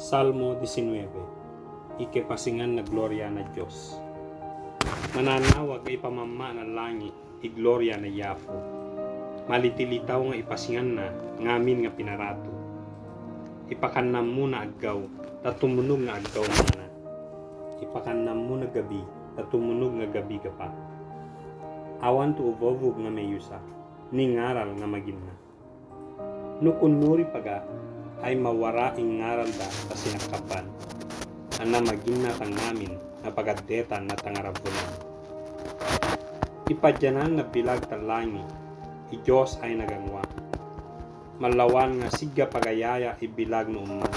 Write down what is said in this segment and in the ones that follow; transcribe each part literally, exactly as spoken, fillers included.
Salmo disinuebe. I kepasingan na gloria na Diyos. Mananawag a ipamamana langit i gloria na Yafu. Malitilitaw nga ipasingan na ngamin nga pinaratu. Ipakannammu na agaw, ta tumunug nga agaw mana. Ipakannammu na gabi, ta tumunug nga gabi gapa. Awan tu uvovug nga meyusa, ni ngaral nga maginna. Nukunuri paga, ay mawara i ngaral da ta sinakaban. Ana maginna ta ngamin, na pagadetan na tangarabunan. Ipadiyanan na bilag ta langit, i Diyos ay naganwa. Malawan nga sigga pagayaya i bilag nu umma.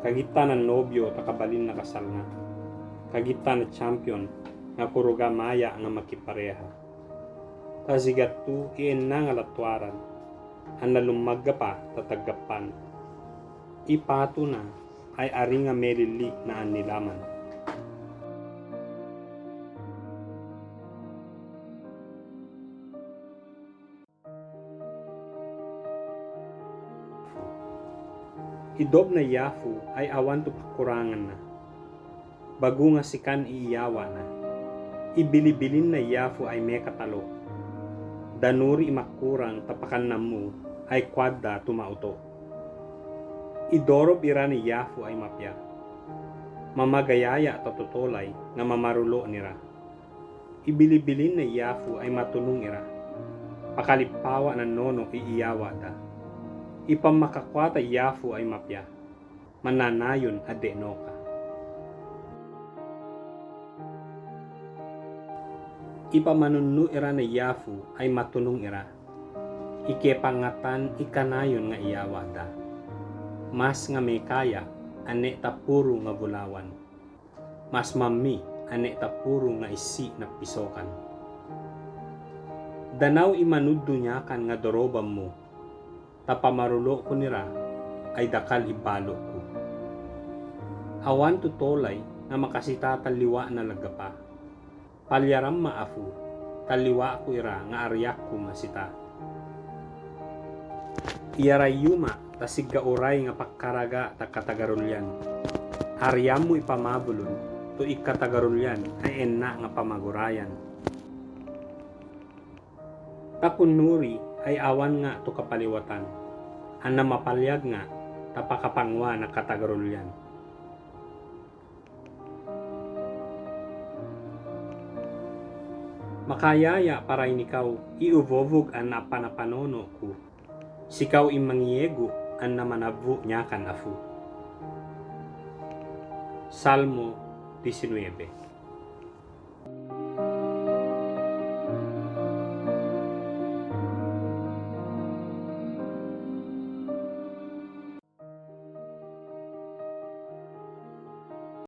Kagitan na nobyo ta kabalin na kasalna. Kagitan na champion, nga kuruga maya nga makipareha. Ta zigattu i enna nga latuaran, ana lumagga pa ta tagapan. I patu na ay aring a melili na anilaman. I dob na Yafu ay awan tu pakurangan na. Bagu nga sikan i iyawa na. I bilibilin na Yafu ay mekatalo. Danuri i makurang ta pakannammu ay kuwad da tumauto. I dorob iran i Yafu ay mapiya. Mamagayaya ta totolay nga mamarulo nira. I bilibilin na Yafu ay matunung ira. Pakalipawa na nono i iyawa da. I pamakakuwa ta Yafu ay mapiya. Mananayon a de noka. I pamanunnu iran a Yafu ay matunung ira. I kepangatan i kanayon nga iyawa da. Mas nga mekaya ane ta puru nga bulawan. Mas mammi ane ta puru nga isi na pisokan. Danaw i manuddu niyakan nga dorobanmu. Ta pamaruloku nira ay dakal i baloku. Awan tu tolay nga makasita ta liwa na lagapa. Palyaramma afu, ta liwaku ira nga ariyaku masita. Iyarayu ma ta sigga uray nga pakaraga ta katagarulyan. Ariyammu i pamabulun, tu i katagarulyan ay enna nga pamagurayan. Ta kunuri ay awan nga tu kapaliwatan. Ana mapalyag nga ta pakapanguwa na katagarulyan. Makayaya para inikaw i uvovug ana panapanonoku. Sikaw i mangiyegu ana manabbu niyakan afu. Salmo disinuebe.